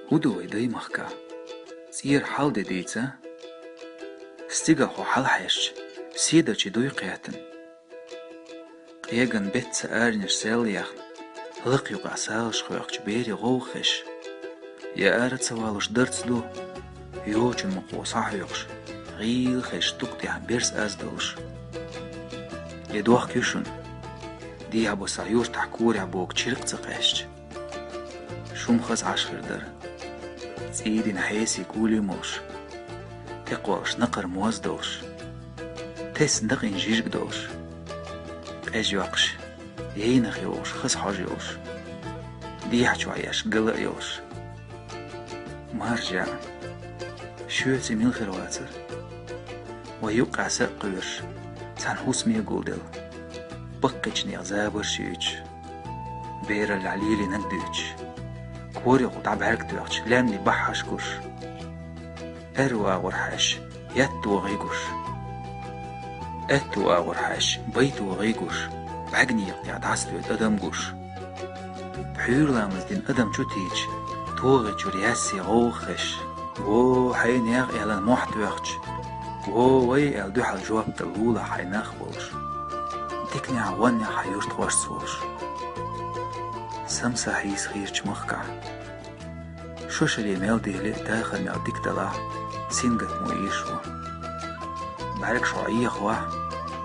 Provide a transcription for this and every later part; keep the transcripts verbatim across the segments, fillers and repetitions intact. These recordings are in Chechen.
ХӀун ду вай даймахкахь? ЦӀера хьал де дийца? Стигал хьо хьалхьаьжча, седарчий дуй кхеттана? Къеган бетта аренаш сел яхна, лакха юкъахь салаш хьоькхучу берийн гӀовгӀа хезаш? Я ара ца валуш дарц ду, йочун мукъо схьахьоькхуш, гӀийла хезаш дукха тӀехь берс аз долуш? Я дохк ю шуна, дехьа бусахь юртахь корехь богу чиркх ца къаьстча? Шума хаза Ӏаш хир дара. ЦӀийдина хьесий кули молуш, текхолуш накхара моз долуш, тесна дакъийна жижиг долуш, къежа йоккхуш, яйнах йогӀуш, хаза хьожа йолуш, дехьа чохь еш гала а йолуш. Маржа, шоьца мила хир вацара? Вай юккъехь са а кхоьруш, цхьана хӀусаме гулделла, баккхийчу нехан забарш юьйцуш, бераллехь лелийнарг дуьйцуш, корехула дӀа бӀаьрг тоьхча, лаьмнийн баххьаш гуш, аьрру агӀор хьаьжча, ятто гӀий гуш, аьтту агӀор хьаьжча, байто гӀий гуш, бӀаьрган некъа тӀехь дӀасадоьду адам гуш. Пхьуьйра ламаз дина адам чу тийча, тогӀи чуьра яьсси гӀовгӀа хезаш. «Во, хьенех!» — аьлла мохь тоьхча, «Во, вай!» — аьлла дуьхьал жоп дала лулахь хьайн нах болуш. Диканехь а, воннехь а хьан юьртахошца волуш. Самсахь хьийса хийрачу махкахь, шо шаре мел дели а, дахар мел дика далахь, сингаттамо ийша ву. БӀаьргаш хьо Ӏехавахь,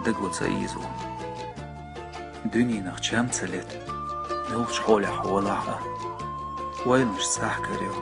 даго ца ийзаво. Дуьненах чам ца лета, муьлххачу хьолехь хьо валахь а, ойланаш сахькарайо.